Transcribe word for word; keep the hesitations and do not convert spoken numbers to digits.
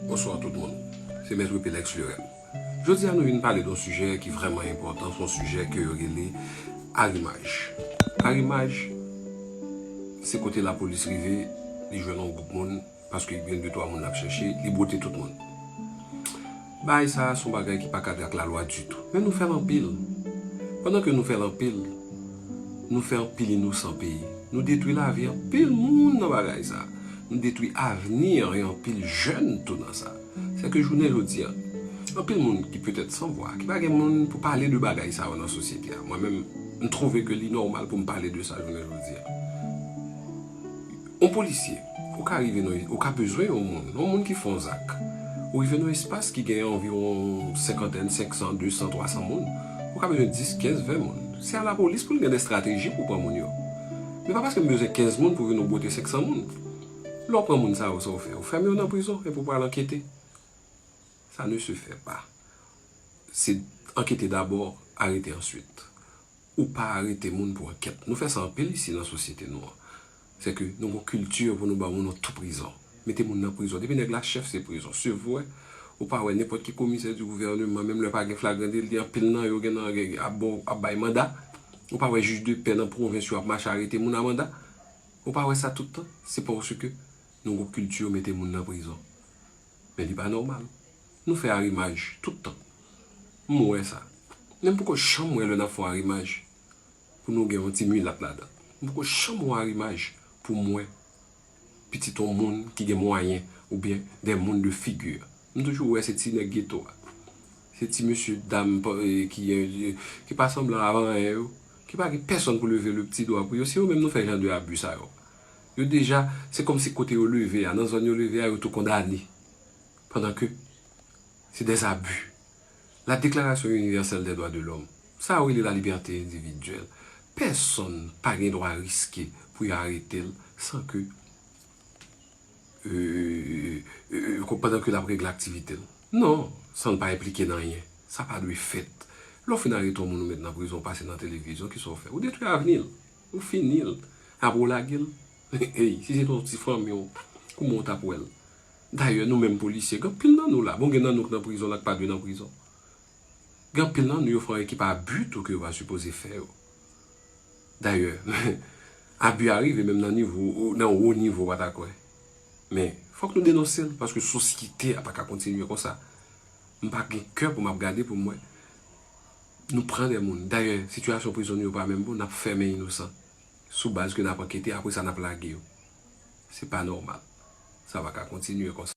Bonswa tout moun. Se Mèt Pelex Lerem. Jodi a nou vin pale de yon sijè ki vrèman enpòtan, se yon sijè ke yo rele arimaj. Arimaj, se kote lapolis rive, li jwenn yon gwoup moun, paske gen de twa moun l ap chèche, li bwote tout moun. Bagay sa a se yon bagay ki pa kadre ak lalwa ditou. Men nou fè l anpil. Pandan ke nou fè l anpil, nou fè anpil inosan peye. Nou detwi lavi anpil moun nan bagay sa a. Nou detwi avni anpil jèn tou nan sa. Se ke jounen jodi a, anpil moun ki petèt san vwa, ki pa gen moun pou pale de bagay sa yo nan sosyete a. Mwen menm, m twouve ke li nòmal pou m pale de sa jounen jodi a. Yon polisye, ou ka rive nan, ou ka bezwen yon moun, yon moun ki fè yon zak. Ou rive nan espas ki gen anviwon senkantèn, senk san, de san, twa san moun. Ou ka bezwen dis, kenz, ven moun. Se a lapolis pou l gen de estrateji pou pran moun yo. Men pa paske m bezwen kenz moun pou vin ou bwote senk san moun. Lè w pran moun sa yo, sa w fè? Ou fèmen yo nan prizon epi w pral ankete. Ça ne se fait pas. Se ankete dabò, arete answit. Ou pa arete moun pou ankèt. Nou fè sa anpil isi nan sosyete nou an. Se ke nou gon kilti pou nou ba moun nan tou prizon. Mete moun nan prizon. Depi nèg la chèf, se prizon. Se vre, ou pa wè nenpòt ki komisè di gouvèneman, menm lè pa gen flagran deli, anpil nan yo gen nan gen ap bon, ap bay manda. Ou pa wè jij de pè nan pwovens yo ap mache arete moun a manda. Ou pa wè sa tout tan? Se paske nou gon kilti mete moun nan prizon. Men li pa nòmal. Nou fè arimaj tout tan. M wè sa. Men m poko janm wè lè n ap fè yon arimaj pou nou gen yon ti milat ladan. M poko janm wè yon arimaj pou m wè pitit yon moun ki gen mwayen oubyen de moun de figi. M toujou wè se ti nèg geto a. Se ti mesye dam pa- eh, ki, eh, ki pa sanble avan anyen yo, ki pa gen pèsonn pou leve le pti dwa pou yo. Se yo menm nou fè jan de abi sa yo. Yo deja, se kòmsi kote yo leve a, nan zòn yo leve a, yo tou kondane. Pandan ke se des abus. La Déclaration Universelle des Droits de l'Homme, sa yo rele la liberté individuelle. Pèsonn pa gen dwa riske pou yo arete l san ke, euh, euh, euh, pandan ke l ap regle aktivite l. Non, san l pa enplike nan anyen. Sa pa dwe fèt. Lè w fin arete yon moun ou met nan prizon, w pase nan televizyon, kisa w fè? Ou detwi avni l. Ou fini l. Apre w lage l. Ey, si se te yon ti fanmi w, kouman w t ap wè l? Dayè, nou menm polisye, gen anpil nan nou la. Bon, gen nan nou k nan prizon la k pa dwe nan prizon. Gen anpil nan nou yo fè yon ekip abi tou ke yo pa sipoze fè yo. Dayè, abi a rive menm nan nivo, nan wo nivo, w pa ta kwè. Men, fòk nou denonse l, paske sosyete a pa ka kontinye konsa. M pa gen kè pou m ap gade pou m wè nou pran de moun. Dayè, sitiyasyon prizon nou yo pa menm bon, n ap fèmen inosan. Sou baz ke n ap ankete, apre sa n ap lage yo. Se pa nòmal. Sa pa ka kontinye konsa.